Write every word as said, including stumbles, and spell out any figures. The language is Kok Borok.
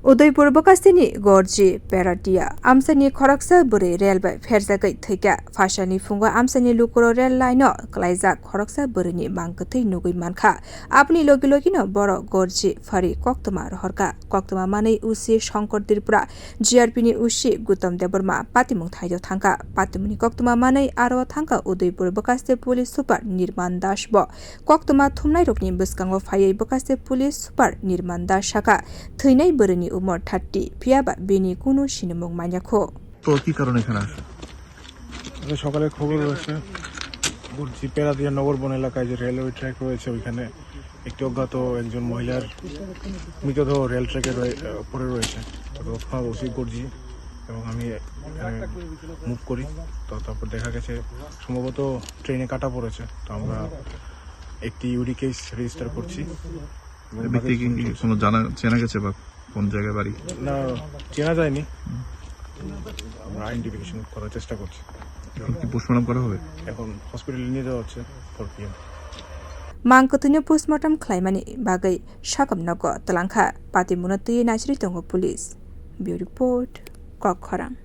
Udaipur bwkasteni Gorji Peratia amchaini khoroksa bwrwi rel bai pherjagwi thwikha. Phaisani phungo amchaini Lukuro rel line-o klaijak khoroksa bwrwini mang kwthwi nugwi mankha. Aboni logi logino borok Gorji phari koktwma rohorkha. Koktwma manwi O C Shankar Tripura, G R P ni O C Gautam Debbarma patimung thaio thangkha. Patimungni koktwma manwi aro thangkha Udaipur bwkaste Police Super Nirman Das bo. Koktwma thumnairokni bwskango phaiwi bwkaste Police Super Nirman Das sakha, thwinai bwrwini umor thirty, phiyaba bini kunu sinimung manyakho. তো কি কারণে এখানে আসা? আজকে সকালে খবর রয়েছে, বলছি, পেরাদিয়া নগরবন এলাকায় যে রেলওয়ে ট্র্যাক রয়েছে, ওইখানে একটি অজ্ঞাত একজন মহিলার মৃতদেহ রেল ট্র্যাকে রয়ে-, আহ, পড়ে রয়েছে। তো তৎক্ষণাৎ ওসি গর্জি এবং আমি এখানে মুভ করি। তো তারপর দেখা গেছে সম্ভবত ট্রেনে কাটা পড়েছে। তো আমরা একটি ইউডি কেস রেজিস্টার করছি। এবং ব্যক্তি বাকি কি, কি শুনছি। কোনো জানা, চেনা গেছে বা কোন জায়গায় বাড়ি? না, চেনা যায়নি। আমরা আইডেন্টিফিকেশন করার চেষ্টা করছি। এখন কি পোস্টমর্টম করা হবে? এখন হসপিটালে নিয়ে যাওয়া হচ্ছে four PM. Mang kwthwino postmortem khlaimani bagwi sakom nogo twlangkha, patimungno twiwi naisirwi tongo police. Bureau Report, Kokkhorang.